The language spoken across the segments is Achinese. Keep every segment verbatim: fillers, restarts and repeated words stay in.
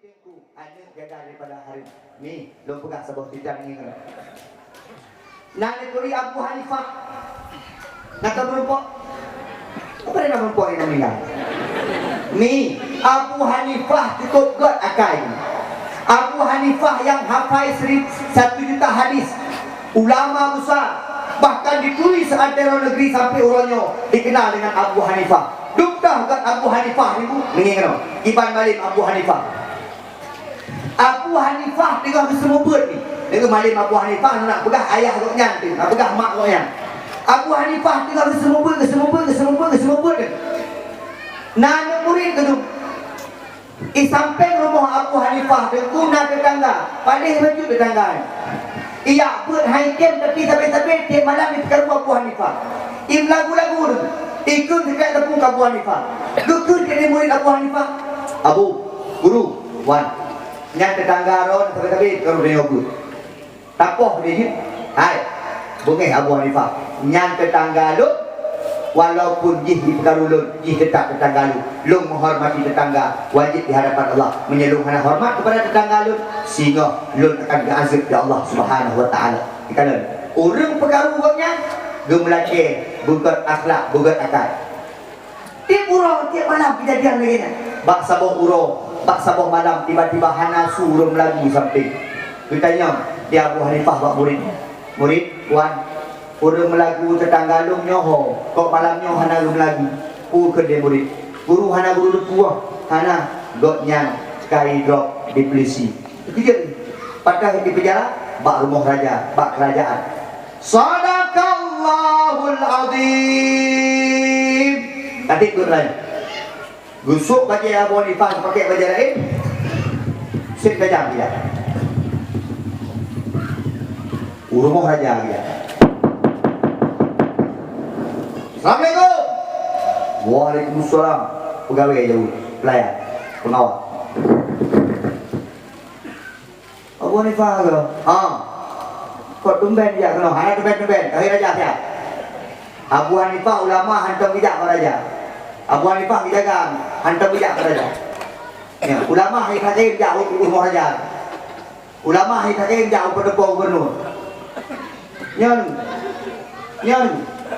Aneuk jaga daripada hareuem. Mi, lôn peugah saboh cerita ngieng. Na neuturi Abu Hanifah. Na tameureumpok? Apa dia nak meureumpok yang meninggal? Mi, Abu Hanifah cukup gét akai. Abu Hanifah yang hafai seri-, satu juta hadis. Ulama besar, bahkan dituri seantero negeri sampai uroe nyoe dikenal dengan Abu Hanifah. Dukah gét Abu Hanifah ni, Bu? Ngieng nyoe. Iban malem Abu Hanifah. Abu Hanifah teungoh geuseumeubeuet ni. Deungon malem Abu Hanifah nak peugah ayah gobnyan tu, nak peugah mak gobnyan. Abu Hanifah teungoh geuseumeubeuet, geuseumeubeuet, geuseumeubeuet, geuseumeubeuet. Na aneuk murit geudong. Di sampéng rumoh Abu Hanifah teungku na teutangga, padeh bacut teutangga nyan. Ijak beuet hai tem, tapi sabe-sabe tiep malam jipeukaru Abu Hanifah. Imeulagu-lagu teungku, ikheun sikrek teupeu keu Abu Hanifah. Geukheun keu murit Abu Hanifah, "Abu, guru, wan, nyan teutangga droen sabe-sabe karu tanyoe beuet." Tapoh lé jih, "Hai, beungéh Abu Hanifah, nyan teutangga lôn, walaupun jih jipeukaru lôn, jih teutap teutangga lôn. Lôn meuhormati teutangga, wajéb di hadapan Allah. Meunyoe lôn hana hormat keupada teutangga lôn, singoh lôn akan geuazeueb lé Allah Subhanahu wa Taala." Dikalon ureuëng peukaru gobnyan geumeulakée beugét akhlak, beugét akai. Tiep uroe, tiep malam keujadian lagée nyan. Bak saboh uroe, bak saboh malam, tiba-tiba hana su ureuëng meulagu sampéng. Geutanyong di Abu Hanifah bak murit, "Murit, wan, ureuëng meulagu teutangga lôn nyoe ho, kok malam nyoe hana geumeulagu?" Peue kheun lé murit, "Guru, hana guru teupeu?" "Hana, gobnyan ka idrop di peulisi." Teukeujot, padahai di penjara, bak rumoh raja, bak keurajaan. Sadaqallahul azim. Tadi tu lain. Gusok bajée Abu Hanifah pakai bajée lain. Seb tajam dia. Urumoh raja dia. Assalamualaikum. Waalaikumsalam. Pegawai jauh, pelayan, pengawal. Abu Hanifah ke? Ha. Kok tumben jak keunoe? Hana tumben-tumben. Kawin raja siap. Abu Hanifah ulama hantom geujak bak raja. Abu Hanifah geujaga hantom geujak bak raja. Ya, ulama hai kagem jak u rumoh raja. Ulama hai kagem jak u peuteupeu gubernur. Nyan, nyan,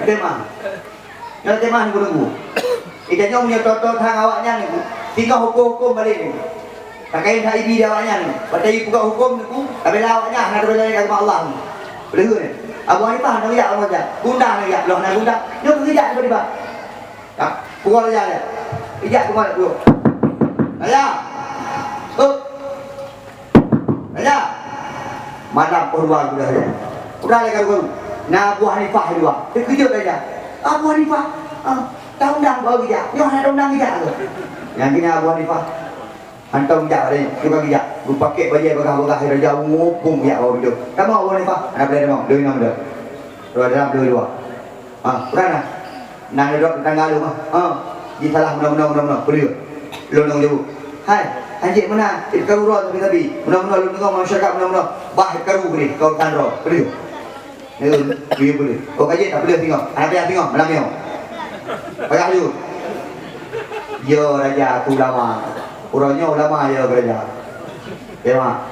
tema. Nyan tema ni gurée-gurée. Ita nyoe meunyoe toto thang awaknyan ni, tinggai huköm-huköm balek ni. Pakaian hak ibi di awaknyan ni. Watée ipeugah huköm ni ku, tabela awaknyan, hana tabela lé agama Allah ni. Peuleuheue ni. Abu Hanifah hana geujak, hana geujak. Gundang hana geujak, loh hana gundang. Nyoe geujak tiba-tiba. Ha, pukul raja dia. Ijak pukul dua. Raja. Up. Raja, malam peurua geudah nyan. Udah lé karu-karu. Na Abu Hanifah di luwa. Teukeujot raja. "Abu Hanifah, ah, taundang bak geujak. Nyoe hana taundang geujak ke?" Nyang keunan Abu Hanifah. Hantom geujak raja. Juga geujak. Geupakek bajée bagah-bagah raja ngupung geujak bak pintoe. "Kamoe Abu Hanifah, hana peulai tamong. Lôn inong dah. Dua dalam, dua luwa." Ha, peue na? Na neudok teutangga lôn, ha. Ha, jisalah meunoe-meunoe, meunoe-meunoe, peue lé? Lôn lôn jaweueb. Hai, hanjeuet meunan, ipeukaru droe sabe-sabe. Meunoe-meunoe lôn deungoe masyarakat meunoe-meunoe. Bah ipeukaru keudeh, kawan droe, peue lé? Neu, peue lé, peue lé? Oh, ka jeuet, peue lé singoh? Hana payah singoh, malam nyoe. Payah laju. Yo, raja tu ulama. Uroe nyoe ulama, yo, raja. Yo, mak.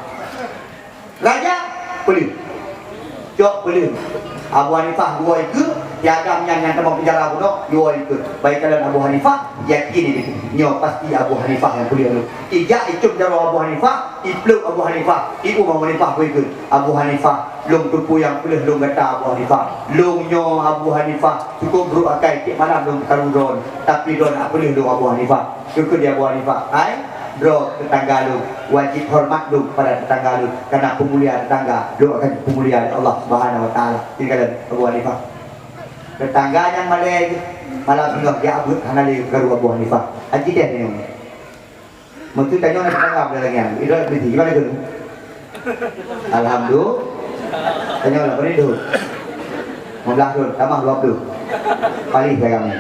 Raja, peuleueh. Cok peuleueh. Abu Hanifah geuwoe ikeue, di agam nyan nyang tamong penjara bunoe, geuwoe ikeue. Bak ikalon Abu Hanifah, yakin itu. Nyoe pasti Abu Hanifah nyang peuleueh lôn. Ijak icom jaroe Abu Hanifah, iplueng Abu Hanifah, ium Abu Hanifah bak ikeue. "Abu Hanifah, lôn teupeu nyang peuleueh lôn gata Abu Hanifah. Lôn nyoe Abu Hanifah, cukup brok akai tiep malam lôn peukaru droen, tapi droen hana peuleueh lôn Abu Hanifah." Kheun di Abu Hanifah, "Hai, droe teutangga lôn, wajéb horeumat lôn keupada teutangga lôn, kareuna peumulia teutangga lôn akan peumulia lé Allah Subhanahu wa Taala." Tinggai Abu Hanifah. Teutangga nyang malée, malam singoh jak beuet hana lé karu Abu Hanifah. Haji deh nyoe. Meunteue tanyoe na teutangga pada lagée nyan. Idroe beuti, gimana tu? Alhamdulillah. Tanyoe lah, beri tu. Lima belas tahun, tambah dua puluh. Paling saya kami.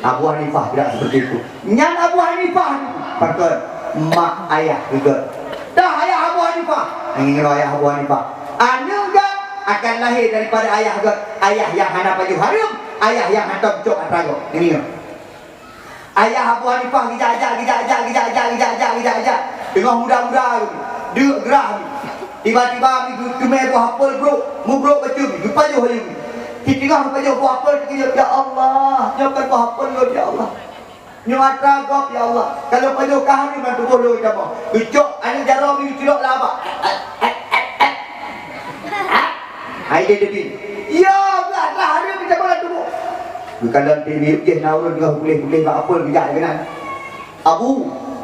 Abu Hanifah tidak seperti itu. Nyan Abu Hanifah, pakon mak ayah juga. Dah ayah Abu Hanifah. Ngieng ayah Abu Hanifah. Aneuk gét akan lahé daripada ayah gét. Ayah nyang hana pajoh hareuem, ayah nyang hantom cok atra gét. Ngieng. Ayah Abu Hanifah geujak-jak, geujak-jak, geujak-jak, geujak-jak, geujak-jak. Teungoh muda-muda geuh, deuk grah geuh. Tiba-tiba mi geuteumé boh apel brok, mubrok bacut, geupajoh ayeueng. Di teungoh geupajoh boh apel, teukeujot, "Ya Allah, nyoe kon boh apel lôn, ya Allah. Nyoe atra gob, ya Allah. Kalau pajoh ka hareuem lam tuboh lôn, ya Allah." Geucok aneuk jaroe mi geucilok lam abah. Hai dia debi. Ya, geuh atra hareuem geucabang lam tuboh. Geukalon ti miyueb jih na ureueng teungoh puléh-puléh bak apel geujak keunan. "Abu,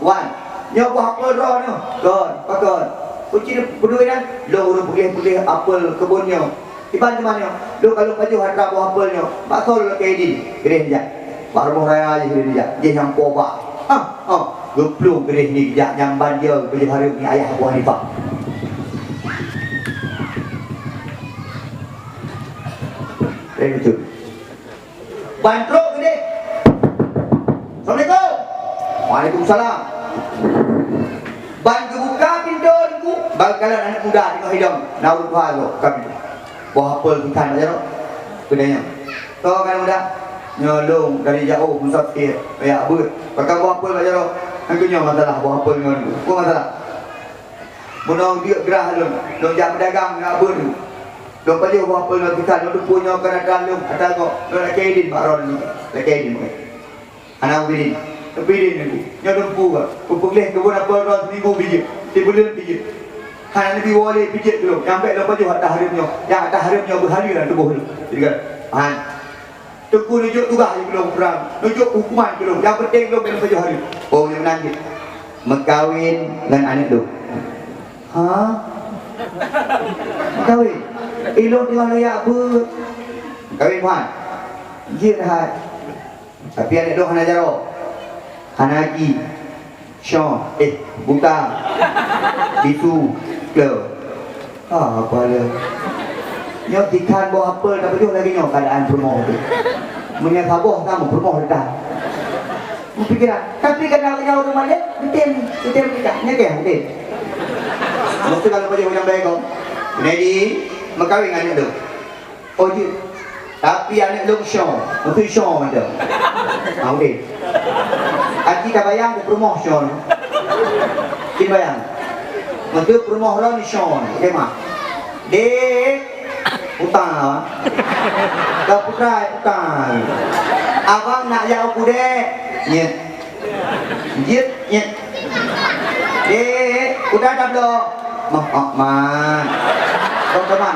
wan, nyoe boh apel droe nyoe." "Kon, pakon?" "Peue ci peuduek nyan?" "Lôn ureueng peugléh-peugléh apel keubon nyoe." "Kiban teuma nyoe?" "Lôn ka lôn pajoh atra boh apel nyoe, bak soe lôn lakée idin, geudeh jak. Bak rumoh raya jih geudeh jak, jih nyang po bak." "Hah, hah." Geuplueng geudeh ni geujak, nyang ban jeuet geupajoh hareuem ni ayah Abu Hanifah. Laén bacut. Ban trok geudeh. "Assalamualaikum." "Waalaikumsalam." Ban geubuka pintoe Teungku, ban kalon aneuk muda teungoh hidong, na ureueng tuha lom ka pintoe. Boh apel tikhan bak jaroe. Geutanyong, "Soe kah aneuk muda?" "Nyoe lôn dari jiôh musafir, jak beuet." "Pakon boh apel bak jaroe?" "Nyan keuh nyoe masalah boh apel nyoe." "Peue masalah?" "Bunoe deuk grah lôn, lôn jak meudagang ngon beuet lôn. Lôn pajoh boh apel nyoe tikhan, lôn teupeu nyoe kon atra lôn, atra gob, lôn lakée idin bak droeneuh nyoe, lakée idin bak." "Hana ubé idin." "Ubé idin Teungku. Nyoe Teungku ka. Kupeugléh keubon apel droe, seminggu pih jeuet, sibuleuen pih jeuet. Hana neubi woe lé pih jeuet keu lôn. Nyang bék lôn pajoh atra hareuem nyoe, nyang atra hareuem nyoe beuhaleue lam tuboh lôn." Jadi kan, han. "Teungku neujok tugaih keu lôn prang, neujok huköman keu lôn, nyang peunteng lôn bék lôn pajoh hareuem." "Oh, nyang meunan jeuet. Meukawen ngon aneuk lôn." "Hah? Meukawen? Ilôn teungoh neujak beuet." "Meukawen, Fuad." "Jeuet hai." "Tapi aneuk lôn hana jaroe, hana gaki, syong, eh, buta, bisu, kleu." "Ah, apa le? Nyoe tikhan boh apel tapajoh lagée nyoe keuadaan peurumoh teuh. Meunyoe saboh sama peurumoh teuh." Meupikiran, tapi kadang nyoe ureueng malém, geutem, geutem kita, nyeukeh geutem. Maksud kalau pajoh nyang baik kau, jadi meukawen ngon aneuk lôn. Oh, jeuet. Tapi aneuk lôn syong, meukeusut syong mantong. Ha, udeh. Aci tabayang keu peurumoh syong. Cit bayang. Meukeusut peurumoh droeneuh syong, udeh mah. "Dek, utang. Ka putra utang. Abang nak jak u keudè." "Nyet." "Jeuet, nyet." "Dek, udah tabloe." "Moh ok mak." Kon teuma.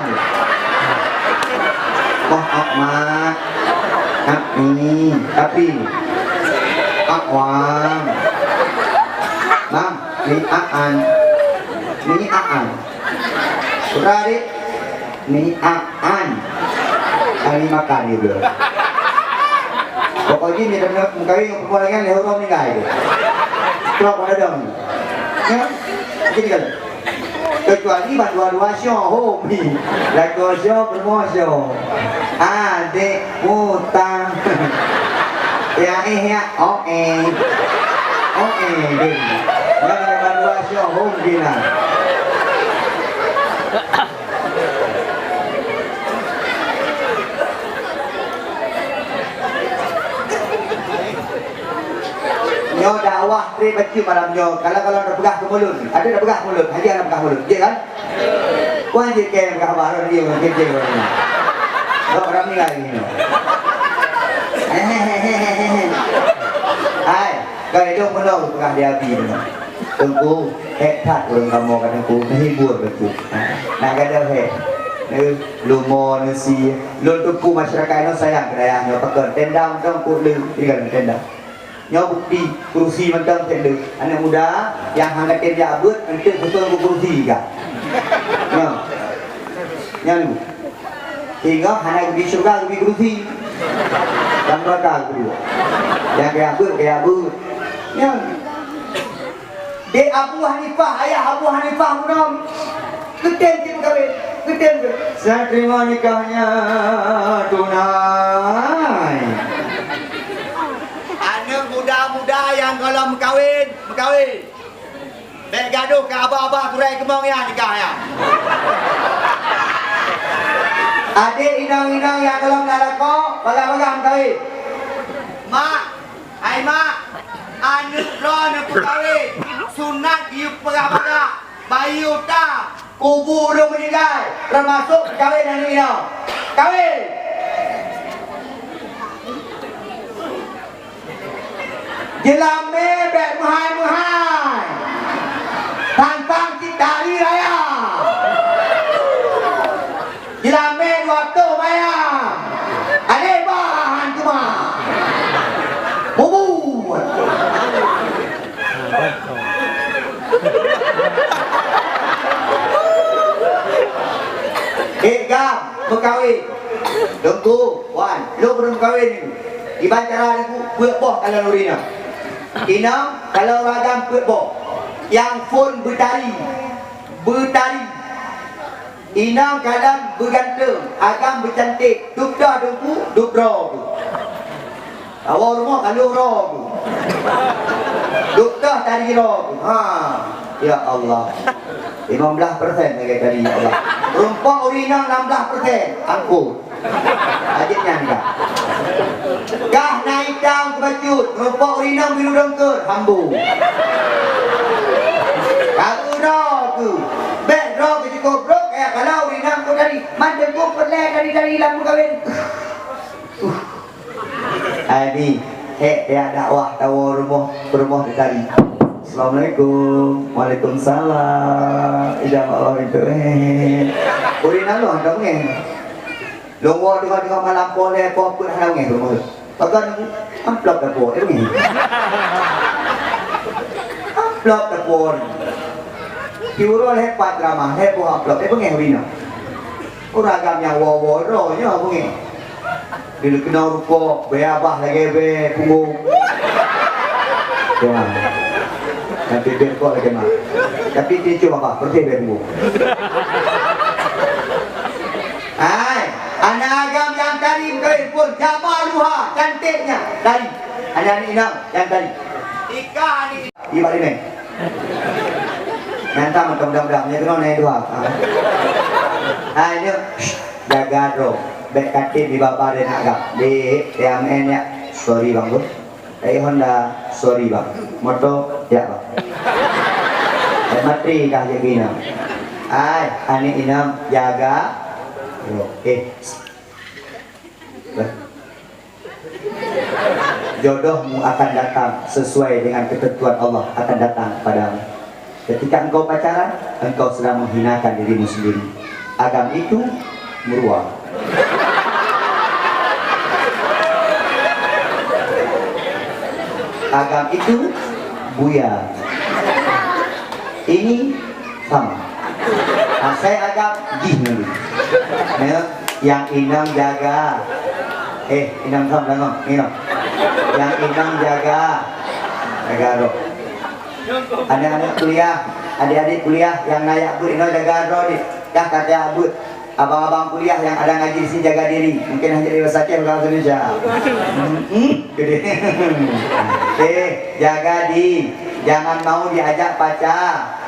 "Moh ok mak. Nak ni, tapi. Ak wang. Bang, ni aan. Ni aan." Putra dek, ni aan. Ani makan ni beuh. Pokok jih ni kena mengkawin dengan perempuan lain, dia orang meninggal tu. Trok pada dong. Ya? Jadi kalau kecuali bak dua-dua syong, ho, ni. Lakoe syong, perempuan syong. Adik utang. Ya, eh, ya, oh, eh. Oh, eh, deh. Yang ada bak dua syong, ho, gila. Nyoe dakwah treb bacut malam nyoe. Kalau-kalau tapeugah keu mulod, ada tapeugah mulod, hana tapeugah mulod, ya kan? Wan jih keu peugah baroe dia, mungkin dia orang ni. Orang ni lagi ni. Hai, kau itu mulod peugah dia abi tu. Teungku, hék that ureueng kamoe ka Teungku, neuhibur Teungku. Nah, gadoh hék. Neu lumo, neu sie. Lôn teupeu masyarakat nyoe sayang keu dayah nyoe, pakon tenda mantong keu lé, tinggai tenda. Nyoe bukti, kerusi mantong cit lé. Aneuk muda nyang hana tem jak beuet, enteuk beutôi keu kerusi ka. Nyoe. Nyan. Sehingga hana geubi syurga, geubi kerusi. Dan neraka keudua. Nyang kaya beuet, kaya beuet. Nyan. Dek Abu Hanifah, ayah Abu Hanifah bunoe. Geutem cit meukawen, geutem cit. Saya terima nikahnya tunai. Aneuk muda-muda nyang gohlom meukawen, meukawen. Bék gadoh keu aba-aba surai keumong nyan nikah nyan. Adek inong-inong nyang gohlom na lakoe, bagah-bagah meukawen. Mak, hai mak, aneuk droeneuh peukawen, sunat geuyue Kubu ureueng meuninggai, teumasok peukawen aneuk inong. Kawin! Jeulamé bèk meuhai-meuhai, tantang cit tari raya. Jeulamé dua ploh mayam, alé bahan teuma. Mubuet. Eh, gam, meukawen. Teungku, wan, lôn ureueng meukawen. Kiban cara Teungku, peuet boh kalon ureueng inong. Inong, kalon ureueng agam peuet boh. Nyang phôn beutari, beutari. Inong kalon beuganteung, agam beucanték, dub toh Teungku, dub droe. Awak rumoh ka lheueh droe. Dub toh tari droe. Ha. Ya Allah. Lima belas persen lagèe tadi, ya Allah. Rumpok ureueng inong enam belas persen. Angkut. Ajit nyan ka. Kah na itam keu bacut, rumpok ureueng inong biru dongkeut, hambo. Ka droe keu. Bèk droe keu jikôb brôk, kaya kalau ureueng inong keu tadi. Man Teungku peureulèe tari-tari lam meukawen. Uh. Hai Mi, hèk tajak dakwah tawoe rumoh, peurumoh teuh tadi. Assalamualaikum. Waalaikumsalam. Ijab Allah itu, eh. Ureueng inong lôn hana beungèh. Lôn woe teungoh-teungoh malam poh lhèe poh peuet hana beungèh rumoh. Pakon amplop dapur, eh, beungèh. Amplop dapur. Di uroe lhèe pat ceramah, lhèe poh amplop, eh, beungèh ureueng inong. Ureueng agam nyang woe-woe droe nyoe beungèh. Bila keunong rukok, bèe babah lagèe bèe punggong. Tuhan. Tapi bèe rukok lagèe mak. Tapi tincong babah, peureuseh bèe punggong. Hai, aneuk agam nyang tari meukawen phôn, jamaluha, cantiknya, tari. Aneuk-aneuk inong nyang tari. Nikah aneuk Di bak limeng. Nyang tam atau mudah-mudahan, nyang keunoe na dua. Ha. Ha, nyoe, jaga droe. Bèk katem di baba dan agam. Di T M N ya. Sorry, Bang, beuh. Dari Honda, sorry, Bang. Moto, ya, Bang. Eh, materi dah jadi na. Ai, aneuk inong, jaga droe. Eh. Jodohmu akan datang sesuai dengan ketentuan Allah akan datang kepadamu. Ketika engkau pacaran, engkau sedang menghinakan dirimu sendiri. Agam itu meurua. Agam itu buya. Ini sama. Asai agam jih nyoe. Nyoe, nyang inong jaga. Eh, inong sam dangoe, inong. Nyang inong jaga. Jaga droe. Aneuk-aneuk kuliah, adik-adik kuliah nyang na jak beuet inong jaga droe deh. Dah ka jak beuet. Abang-abang kuliah nyang ada ngaji di sini jaga diri. Mungkin hana jadi bahasa Aceh, bahasa Indonesia. Hmm, hmm, gede. Eh, jaga diri. Jangan mau diajak pacar.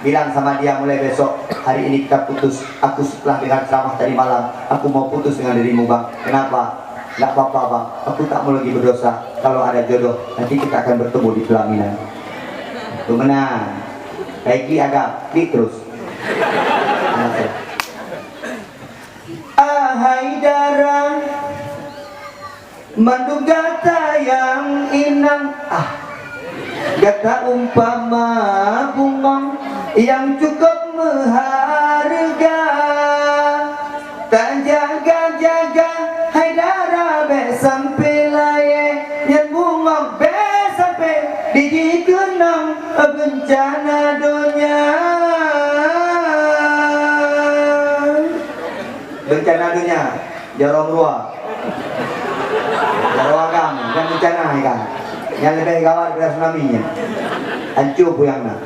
Bilang sama dia, "Mulai besok, hari ini kita putus. Aku setelah dengar ceramah tadi malam, aku mau putus dengan dirimu, Bang." "Kenapa?" "Nggak apa-apa, Bang. Aku tak mau lagi berdosa. Kalau ada jodoh, nanti kita akan bertemu di pelaminan." Tuh menang. Baik, agak klik terus. Ahai dara, mandum gata nyang inong, ah, gata umpama bungong nyang cukup meuhareuga. Tajaga-jaga hai dara, bèk sampoe layèe, nyan bungong bèk sampoe jikeunong beuncana donya. Beuncana donya, jaroe meurua. Jaroe agam, nyan beuncana ikan. Nyan leubeh gawat daripada tsunami nyan. Hancô peue nyang na.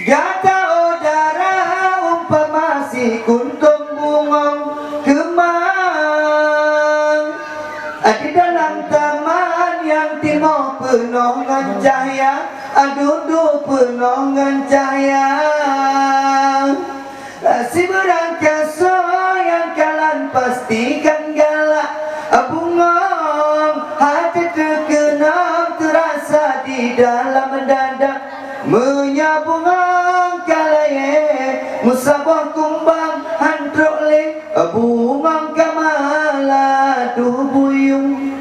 Gata, oh dara, umpama sikuntong bungong keumang di dalam taman nyang timoh peunoh ngon cahya, dudu peunoh ngon cahya. Sibeurangkasoe nyang kalon pasti kan galak, bungong hana teukeunong teurasa di dalam dada. Meunyoe bungong ka layèe, Saboh kumbang han trok lé, bungong ka maladôh buyueng.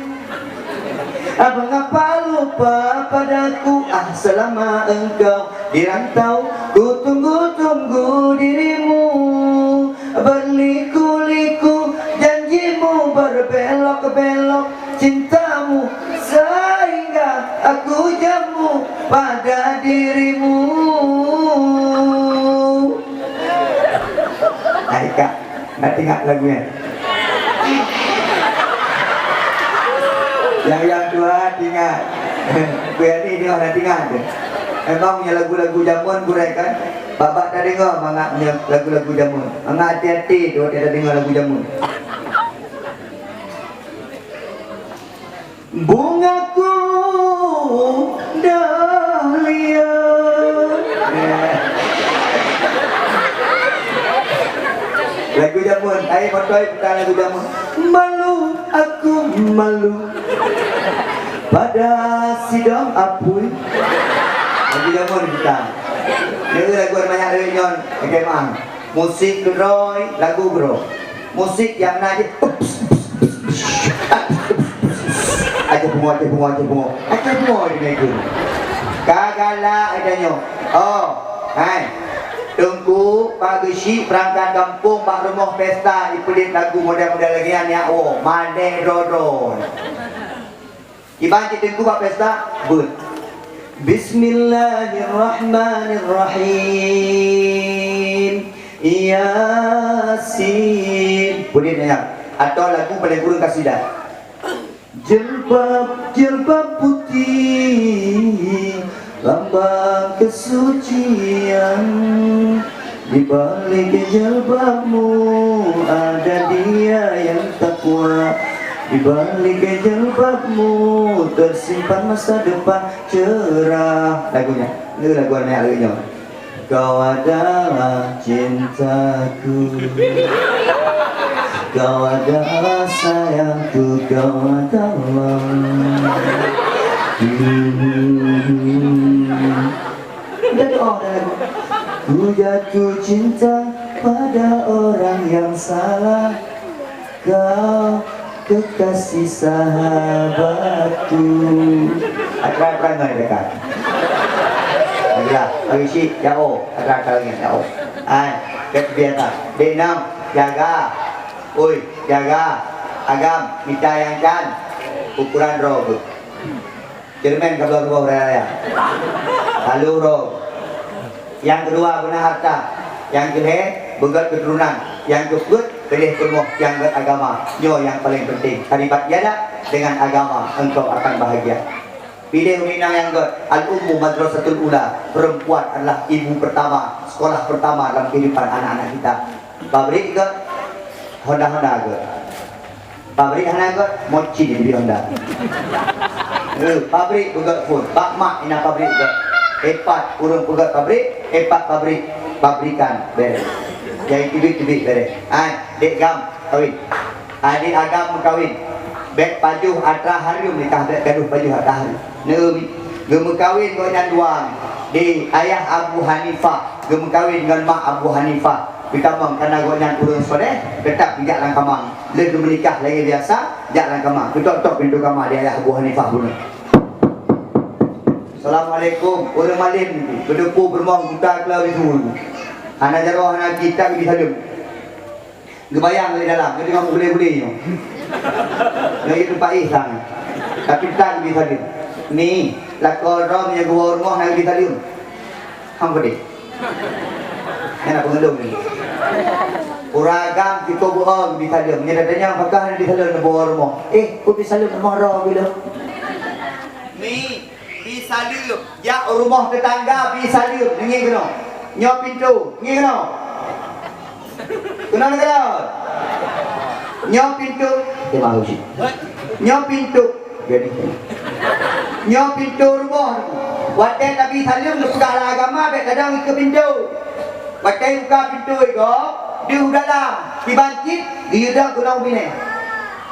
Mengapa lupa padaku, ah, selama engkau di rantau? Ku tunggu-tunggu dirimu, berliku-liku janjimu, berbelok-belok cintamu, sehingga aku jemu pada dirimu. Hai, Kak. Nak teuingat lagu nyan? Nyang, nyang tuha teuingat. Kuyani teuingat, nak teuingat tu. Memang nyan lagu-lagu jameun gurèe kan? Bak-bak tadeungoe mangat nyan lagu-lagu jameun. Mangat até-até tu watèe tadeungoe lagu jameun. Bungaku dahlia. Lagu jameun, ai moto ai putar lagu jameun. Malu aku malu pada sidang apui. Lagu jameun kita. Ni lagu banyak duit nyon, oke mah. Musik keudroe, lagu keudroe. Musik nyang na jih, aja bungo, aja bungo, aja bungo. Aja bungo di meja. Ka galak aja nyoe. Oh, hai. Teungku, Pak Geuchik, perangkat gampông, bak rumoh pesta, ipeulét lagu model-model lagèe nyan, ya Allah, mandé droe-droe. Kiban cit teungku bak pesta, beuet. Bismillahirrahmanirrahim. Yasin. Peudeuh nyan. Atau lagu paléng kureueng kasidah. Jilbab, jilbab putih, lambang kesucian. Di balik jilbabmu ada Dia yang takwa. Di balik jilbabmu tersimpan masa depan cerah. Lagunya, ni lagu aneuk nyoe. Kau adalah cintaku. Kau adalah sayangku. Kau adalah. Hmm. Udah doa dah lagu. Ku jatuh cinta pada orang yang salah. Kau kekasih sahabatku. Atra perangai dekat. Ayolah, mari cik, jauh. Atra perangai jauh. Hai, biasa. Dek enam, jaga. Oi, jaga. Agam, mita nyang can. Ukuran droe. Ceureumen ka bloe tuboh raya-raya. Lalu roh. Nyang keudua beuna harta. Nyang keulhèe beugöt keuturonan. Nyang keupeuet piléh peurumoh nyang göt agama. Nyoe nyang paleng peunteng. Taribat yadak, dengan agama engkau akan bahagia. Piléh ureueng inong nyang göt. Al-ummu madrasatul ula. Perempuan adalah ibu pertama, sekolah pertama dalam kehidupan anak-anak kita. Pabrik göt, honda-honda göt. Pabrik hana göt, mocin di Honda. Eh, pabrik beugöt phôn, bak mak ina pabrik göt. Epat ureueng peugöt pabrik, epat pabrik, pabrikan bereh. Jadi teubiet-teubiet bereh. Ai, dek gam kawin. Adik agam meukawen. Bèk pajoh atra hareuem nikah, bèk gadoh pajoh atra hareuem. Neubi, geumeukawen gobnyan dua di ayah Abu Hanifah, geumeukawen ngon mak Abu Hanifah. Geutamong kareuna gobnyan ureueng soleh, teutap geujak lam kama. Lheueh geumeunikah lagèe biasa, jak lam kama. Geutok-tok pintoe kama di ayah Abu Hanifah bunoe. Assalamualaikum. Ureueng malém nyoe, geuteupeue peurumoh buta keu lawét su. Hana jaroe, hana kitab, geubi saleuem. Geubayang lé dalam, geudeungoe meugulé-gulé nyoe. Nyoe jeuet teumpat éh sang. Tapi tan di saleuem. Ni, lakoe droe meunyoe geuwoe rumoh na geubi saleuem. Hang peudeh. Nyan na peungeulung ni. Ureueng agam cukôp geuwoe geubi saleuem. Meunyoe tatanyong pakon na geubi saleuem neuwoe rumoh. Eh, ku bi saleuem rumoh droe bilom. Ni. Bi saleuem, jak rumoh teutangga bi saleuem, deungoe keunoe. Nyoe pintoe, deungoe keunoe. Keunoe neukalon. Nyoe pintoe, terima kasih. Nyoe pintoe, jadi. Nyoe pintoe rumoh. Watèe tabi saleuem neupeugah lam agama, bèk tadong ikeue pintoe. Watèe buka pintoe igoe, deuh u dalam, kiban cit, geuyue dong keunoe ubinèh.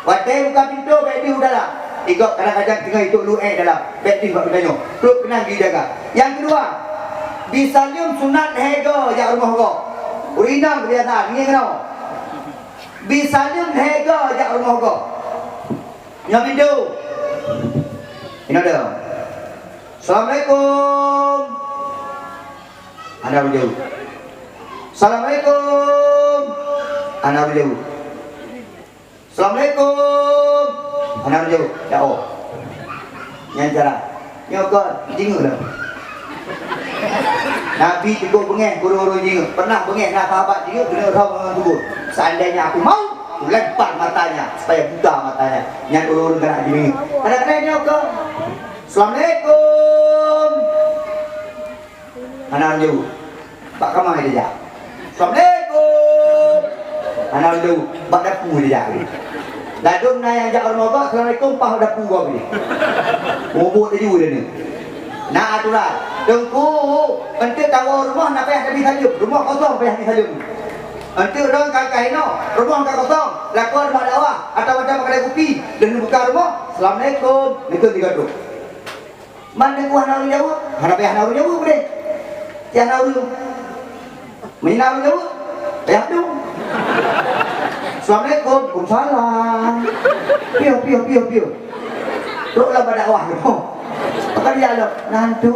Watèe buka pintoe, bèk deuh u dalam. Igoe kadang-kadang teungoh ituek luweh dalam, bèk deuh bak geutanyoe. Trok keunan geujaga. Nyang keudua, bi saleuem sunat lhèe goe jak rumoh gob. Ureueng inong kebiasaan ngieng keunoe. Bi saleuem lhèe goe jak rumoh goe. Nyoe pintoe. Inoe dong. "Assalamualaikum." Hana jaweueb. "Assalamualaikum." Hana jaweueb. "Assalamualaikum." Hana jaweueb. Ya, oh. Nyan cara. Nyoe kon, jingeuk lah. Nabi cukup beungèh, ureueng-ureueng jingeuk. Pernah beungèh na sahabat jingeuk, keuneuk rhom ngon kubur. "Seandainya aku mau, lempar matanya supaya buta matanya." Nyan ureueng-ureueng keuneuk jingeuk. Kadang-kadang nyoe kon, "Assalamualaikum." Hana jaweueb. Bak kama jijak. "Assalamualaikum." Hana jaweueb. Bak dapu jijak. Ladôm na nyang jak rumoh gob, "Assalamualaikum," paih dapu gob jih. Mubuet laju dia ni. Na aturan. Teungku, enteuk tawoe rumoh na payah tabi saleuem. Rumoh kosong payah bi saleuem. Enteuk droe ka, ka inoe, rumoh ka kosong. Lakoe bak dakwah atawa macam kedai kupi. Lheuh neubuka rumoh, "Assalamualaikum." Neukheun tiga trok. Man teungku hana ureueng jaweueb, hana payah na ureueng jaweueb deh. Payah na ureueng. Meunyo na ureueng jaweueb, payah dong. "Assalamualaikum." "Waalaikumsalam." Piôh, piôh, piôh, piôh. Trok lam bak dakwah tu. Maka dia lom, "Nantu."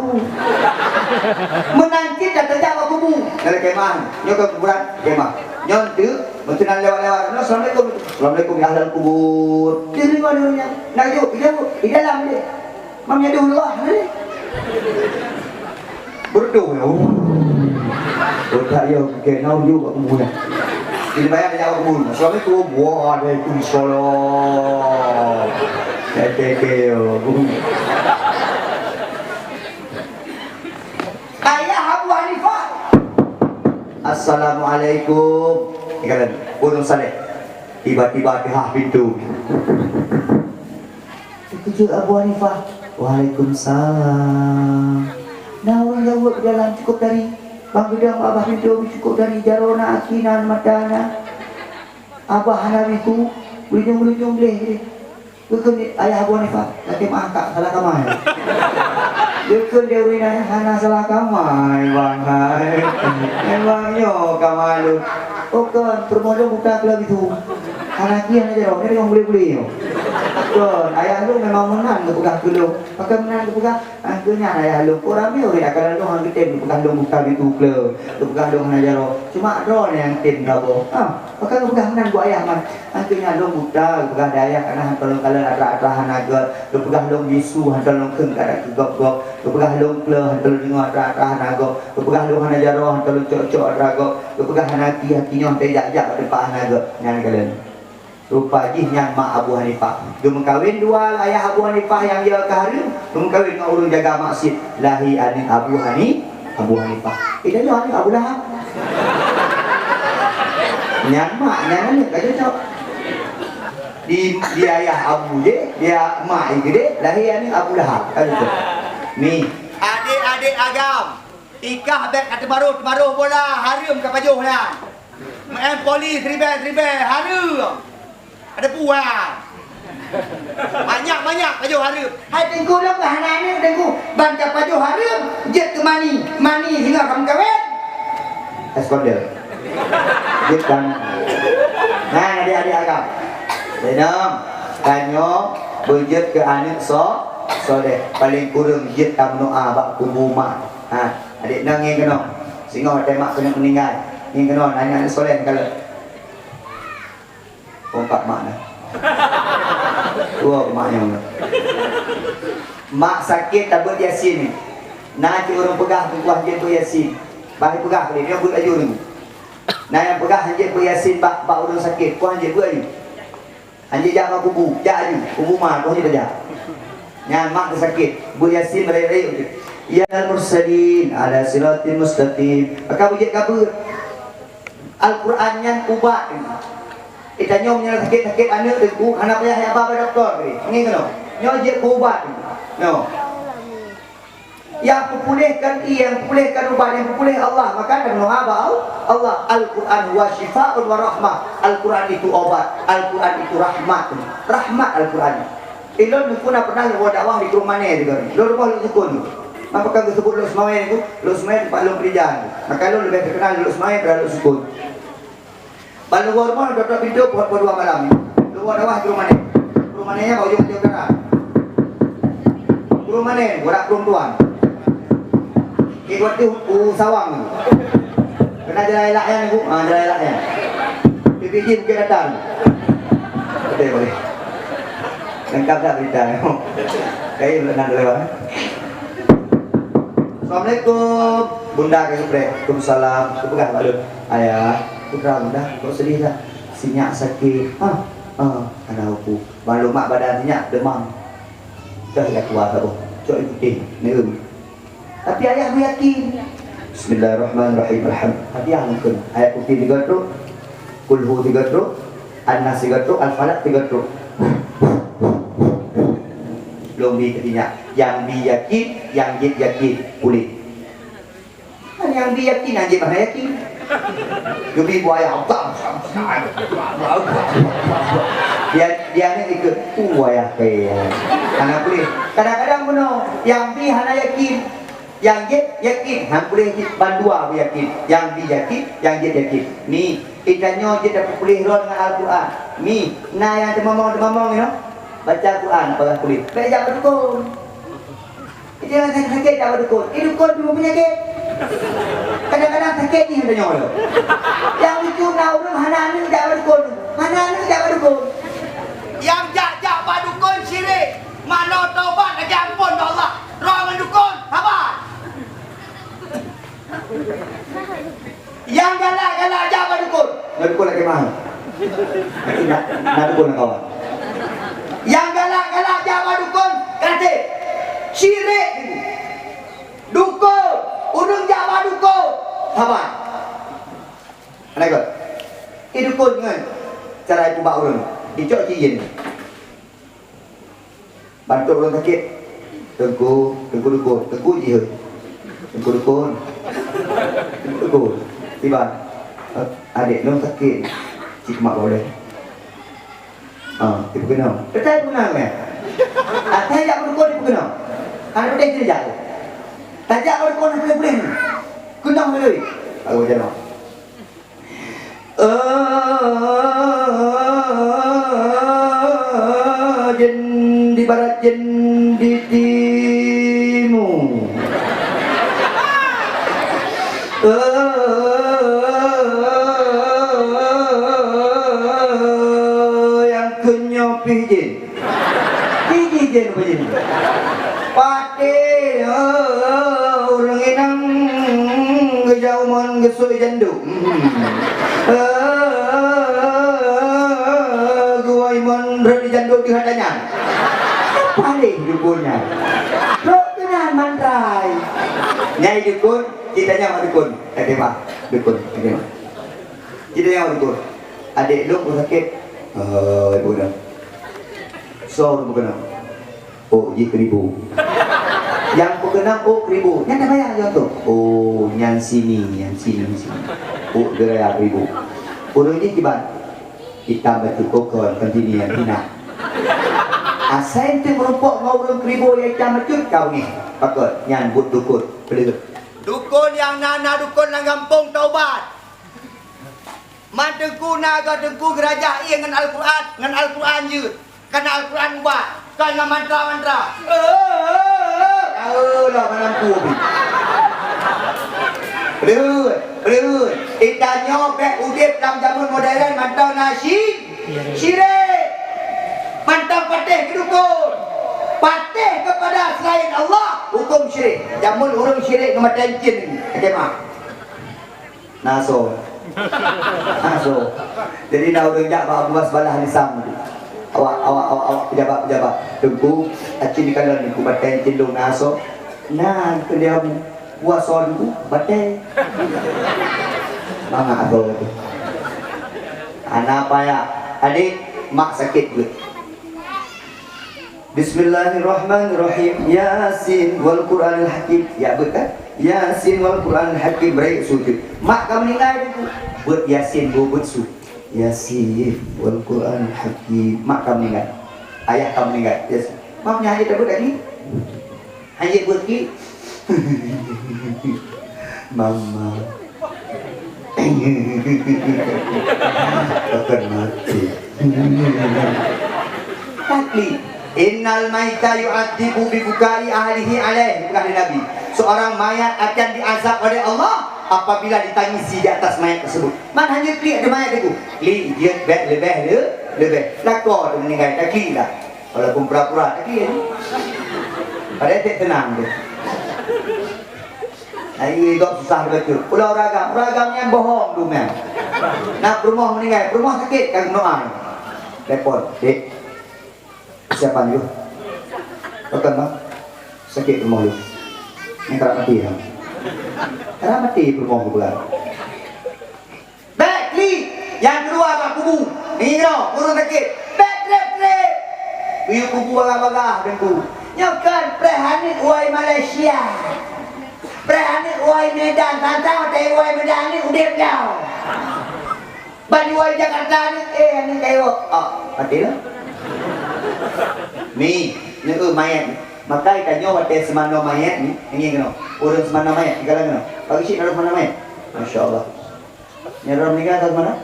Meunan cit dah teujak bak kubu. Dalam kemah. Nyoe ke kuburan, kemah. Nyoe tu, meutunan lewat-lewat. "Assalamualaikum." "Assalamualaikum ya ahlal kubur." Dia dengar dia punya. Nak jaweueb, dia jaweueb. Di dalam dia. Mam nyan deuh luwah ni. Beureudoh ya. Oh. Otak ya, kena yuk kat kubu dah. Ini bayar dah jawab kubu. "Assalamualaikum." "Waalaikumsalam." Tete ke yo. Ayah Abu Hanifah. "Assalamualaikum." Ni kalian, Gunung Saleh. Tiba-tiba teuhah pintu. Teukeujeut Abu Hanifah, "Waalaikumsalam." Na ureueng jaweueb di dalam, "Cukôp tari." Ban geudong bak babah pintoe, "Cukôp tari, jaroe na, aki na, mata na." Abah hana biku, beulinyueng-beulinyueng gleh. Geukheun ayah Abu Hanifah, "Lakèe meu'ah, Kak, salah kama." Geukheun dia ureueng inong, "Hana salah kama, Bang, hai. Memang nyoe kama lôn." "Oh kon, peurumoh lôn buta keu lôn bisu. Hana aki hana jaroe, nyoe deungon bulèe-bulèe nyoe." "Kon, ayah lôn memang meunan geupeugah keu lôn." Pakon meunan geupeugah? Angkeu nyan ayah lôn, kon ramé ureueng nyang kalon lôn han geutem geupeugah lôn buta bitu kleu, geupeugah lôn hana jaroe. Cuma droeneuh nyang tem saboh. Ha, pakon geupeugah meunan buet ayah man? Angkeu nyan lôn buta, geupeugah di ayah, kareuna hantom lôn kalon atra-atra hana göt, geupeugah lôn bisu hantom lôn kheun keu atra keu gob-gob, geupeugah lôn kleu hantom lôn deungoe atra-atra hana gob, geupeugah lôn hana jaroe hantom lôn cok-cok atra gob, geupeugah hana aki, aki nyoe hantom jak-jak bak teumpat hana göt. Nyan kalon. Rupa jih nyan mak Abu Hanifah. Geumeukawen dua ayah Abu Hanifah nyang yo ka hareuem, geumeukawen ngon ureueng jaga maksiet. Lahé aneuk Abu Hani-, Abu Hanifah. Eh, tanyoe aneuk Abu Lahab. Nyan mak, nyan aneuk ka cocok. Di, di ayah Abu je, di mak je gede, lahé aneuk Abu Lahab. Ka cocok. Ni. Adek-adek agam, ikah bèk ka teumaroh-teumaroh bola, hareuem ka pajoh nyan. Meu'en poli siribèe-siribèe hareuem. Ada puang. Banyak-banyak pajoh hareuem. Hai Teungku lôn ka hana aneuk Teungku. Ban ka pajoh hareuem, jeuet keu mani. Mani singoh ka meukawen. Eskonder. Jeuet kan. Nah, adik-adik agam. Denam, tanyoe beujeuet keu aneuk so-, soleh. Paléng kureueng jeuet tameudoa bak kubu mak. Ha, adik nang ngieng keunoe. Singoh watèe mak keuneuk meuninggai. Ngieng keunoe, nanya aneuk soleh kalon. Kompak mak na. Dua mak nyang na. Mak sakét tabeuet Yasin. Na cit ureueng peugah, "Teungku hanjeuet beuet Yasin." Bah peugah lé, nyoe beuet laju ureueng. Na nyang peugah, "Hanjeuet beuet Yasin bak, bak ureueng sakét." Ku hanjeuet beuet laju. Hanjeuet jak bak kubu, jak laju. Kubu ma, ku hanjeuet tajak. Nyan mak sakét. Beuet Yasin berayeuk-rayeuk tu. "Ya al mursalin ala siratin mustaqim." Maka beujeuet ka beuet. Al-Quran nyan ubat. Eh, tanyoe meunyoe sakét-sakét aneuk Teungku, hana payah jak ba dokto tadi. Ngieng keunoe. Nyoe jeuet keu ubat. Nyoe. Nyang peupuléhkan ie, nyang peupuléhkan ubat, nyang peupuléh Allah. Maka tameudoa bak Al-, Allah. Al-Quran huwa syifaun wa rahmah. Al-Quran itu obat. Al-Quran itu rahmat. Rahmat Al-Quran. Ilôn Teungku na pernah lôn dakwah di Krueng Mané juga. Lôn rumoh lôn sukon. Apa ka geusebut Lhokseumawe niku? Lhokseumawe teumpat lôn keurija niku. Maka lôn leubeh teukeunal Lhokseumawe daripada Lhoksukon. Ban lôn woe rumoh, trok-trok pintoe, poh-poh dua malam. Lôn woe dakwah di Purulmanen. Purulmanen nyan bak ujong Aceh Utara. Purulmanen, Barat Purultuan. Di waktu u Sawang tu. Keunan jalan elak nyan tu, ha, jalan elak nyan. P P J Bukit Data tu. Betul, boleh. Lengkap dah berita. Kayu nak lewat. Assalamualaikum. Bunda ka geupreh. Waalaikumsalam. Geupeugah bak lôn, "Ayah, peue kheun bunda, kok sedih that? Sinyak sakét." "Ah, ah, hana peue." Ban lôn mak badan sinyak, deumam. Dah ya kuat saboh. Cok air putih, neuem. Tapi ayah beuyakin. Bismillahirrahmanirrahim. Alham-, Fatihah mungken. Ayat kursi tiga trok. Kulhu tiga trok. An-Nas tiga trok. Al-Falaq tiga trok. Lôn bi keu sinyak. Nyang bi yakin, nyang jeuet yakin. Puléh. Kan nyang bi yakin, nyang jeuet hana yakin. Geubi buaya. Dia, dia ni ikut, "Uh, wayah kaya." Hana puléh. Kadang-kadang bunoe, nyang bi hana yakin. Nyang jeuet yakin, han puléh cit, bandua beuyakin. Nyang bi yakin, nyang jeuet yakin. Mi, geutanyoe jeuet tapeupuléh droe ngon Al-Qur'an. Mi, na nyang teumamong-teumamong nyoe. Baca Al-Qur'an, bagaih puléh. Bèk jak bak dukon. Jangan sakét-sakét jak bak dukon. Eh, dukon cuma peunyakét. Kadang-kadang sakét jih geutanyoe. Nyang lucu na ureueng hana aneuk jak bak dukon. Hana aneuk jak bak dukon. Nyang jak-jak bak dukon syirik. Manoe taubat lagèe ampôn bak Allah. Droe ngon dukon, saban. Nyang galak-galak jak bak dukon. Bak dukon lagèe mah. Nanti na, na dukon lam kawan. Nyang galak-galak jak bak dukon, kanti. Syirik. Dukon, ureueng jak bak dukon. Saban. Hana ikot. Eh, dukon ngon cara ipeubak ureueng. Icok cit jén. Bantu ureueng sakét. Teungku, teungku dukon, teungku jih. Teungku dukon. Teungku dukon. Tiban. Eh, adék lôn sakét. Cit mak boleh. Ah, ipeukeunong. Beutôi peukeunong, eh? Asai jak bak dukon ipeukeunong. Hana beutôi jak. Tajak bak dukon hana boleh. Keunong lé. Lalu jalan. Eh, jén di barat, jén di timu. Eh, nyang keu nyoe pih jén. Pih jén, pih jén. Patéh, eh, ureueng inong geujak u mon geusui janduk. Eh, geuwoe mon rhot di janduk di hata nyan. Paléh dukon nyan. Rhot keunan mantrai. Nyai dukon, cit tanyong bak dukon. Kata bah, dukon, kata bah. Cit tanyong bak dukon. Adék lôn sakét. Eh, ibu dah. Soe ureueng peukeunong? Ôk jih keuribu. Nyang peukeunong ôk keuribu. Nyan tabaya lom tu. Oh, nyan sini, nyan sini, sini. Ôk geuraya keuribu. Ureueng jih kiban? Itam bacut kokon, kon sini nyang hina. Asai teuh meurumpok ngon ureueng keuribu nyang itam bacut, ka beungéh. Pakon? Nyan buet dukon, peuleueh. Dukon nyang na, na dukon lam gampông taubat. Man teungku na goe teungku geurajah ié ngon Al-Qur'an, ngon Al-Qur'an jeuet. Kana Al-Qur'an ubat, kon ngon mantra-mantra. Eh, eh, eh, eh. Tahu lah mana mampu. Belut, belut. Geutanyoe bèk udép lam jameun modern mantong na syi-, syirik. Mantong patéh keu dukon. Patéh kepada selain Allah, hukum syirik. Jameun ureueng syirik ngon maté cin, kacamata. Na asoe. Na asoe. Jadi na ureueng jak bak Abu Hasbalah Lisam tu. Awak, awak, awak, awak pejabat-pejabat. Teungku, aci dikalon Teungku batèe cendong na asoe. Na keu dia bu-, bu asoe Teungku, batèe. Mangat asoe tu. Ana payah. Adék, mak sakét beuet. Bismillahirrahmanirrahim. Yasin wal Qur'anil Hakim. Ya, beuet kan? Yasin wal Qur'anil Hakim. Beuet sujud. Mak ka meuninggai tu. Beuet Yasin, beuet su. Yasin wal Qur'anil Hakim. Mak ka meuninggai. Ayah ka meuninggai. Yasin. Mak nyan hana beuet lagi. Hana beuet lagi. Mama. Akan mati. Takli. "Innal maita yu'adzibu bi bukai ahlihi alaih," kata Nabi. "Seorang mayat akan diazab oleh Allah apabila ditangisi di atas mayat tersebut." Man hana klik di mayat itu. Klik jeuet bèk leubeh le, leubeh. Lakoe teuh meuninggai, taklik lah. Walaupun pura-pura taklik. Padahai tak tenang tu. Nah, ini kok susah betul. Ulah uragam, uragam nyang bohong tu, man. Nak peurumoh meuninggai, peurumoh sakét kan, meunoa. Telepon, "Dek, siapa ni?" "Bukan, Bang. Sakét peurumoh tu. Nyang karap maté, Bang. Karap maté peurumoh tu, Bang." Bèk klik. Nyang keudua bak kubu. Ngieng droe, ureueng sakét. Bèk trép-trép. Geuyue kubu bagah-bagah teungku. Nyoe kan preh aneuk woe Malaysia. Preh aneuk woe Medan, tantang watèe woe Medan ni udép lom. Ban woe Jakarta ni, eh, aneuk kayok. Oh, mati lah. Mi, nyoe mayat ni. Makai tanyoe watèe seumanoe mayat ni, ngieng keunoe. Ureueng seumanoe mayat, tinggalan keunoe. Bagi cit ureueng seumanoe mayat. Masya Allah. Nyan ureueng meuninggai ka keunoe?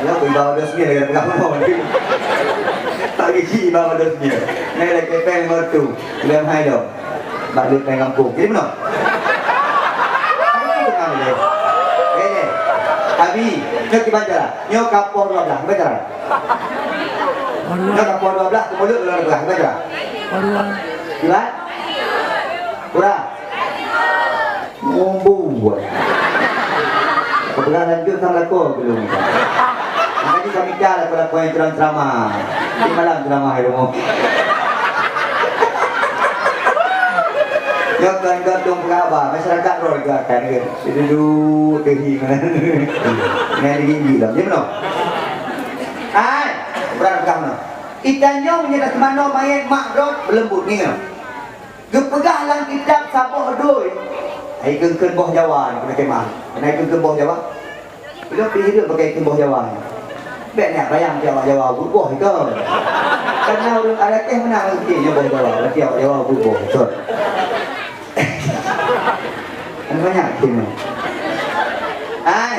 Ya, ibawa dos mil lagèe peugah bunoe. Tak gigi ibawa dos mil. Nyan lagèe pèng lima reutôh. Lem hai dong. Bak lheueh pèng gampông. Jadi bunoe. Eh, eh. Abi, nyoe kiban cara. Nyoe ka poh dua blah, kiban cara. Nyoe ka poh dua blah, keumulut ulang dua blah, kiban cara. Kiban? Kurang. Mubuet. Peugah lanjut sang lakoe geulong. Makanya kami dah lakoe-lakoe nyang ceramah. Di malam ceramah di rumah. Nyoe kon gotong peugah haba, masyarakat roh juga kan ke. Duduk tehi mana. Ngai di gigi lam. Dia belum. Hai, berang peugah mana? Ikan nyoe meunyoe dah teumanoe mayat mak droe beuleumbut ngieng. Geupeugah lam kitab saboh doi, "Hai keun-keun boh Jawa," keuneuk keumah. Hai keun-keun boh Jawa. Ilôn pih hireuen pakai keun boh Jawa. Bèk neujak bayang awak Jawa buet boh itu. Karena ureueng Aceh meunan reuti nyoe boh Jawa, reuti awak Jawa buet boh itu. Kan banyak sini. Hai.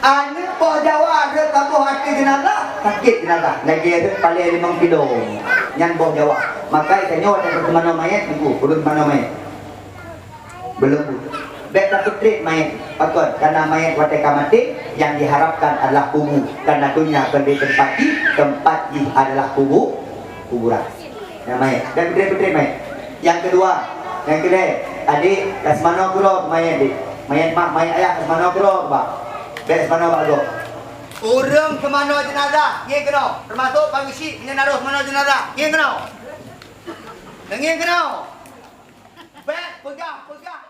Aneuk boh Jawa rhot saboh ateueh jeunazah, sakét jeunazah, lagèe rhot palèe limong kilo. Nyan boh Jawa. Maka tanyoe watèe teumanoe mayat, nunggu, ulôn teumanoe mayat. Belum. Bèk tapeutrép mayat. Pakon? Karena mayat watèe ka maté, yang diharapkan adalah kubu. Karena dunia kon lé teumpat jih, teumpat jih adalah kubu, kuburan. Nyang mayat. Dan peutrép-peutrép mayat. Nyang keudua, nyang keulhèe, adik, ka seumanoe keudroe mayat, dik. Mayat mak, mayat ayah ka seumanoe keudroe, bah. Bèk seumanoe bak gob. Ureueng seumanoe jeunazah, ngieng keunoe. Teumasok Pak Geuchik, meunyoe na rôh seumanoe jeunazah. Ngieng keunoe. Ngieng keunoe. Bèk peugah-peugah.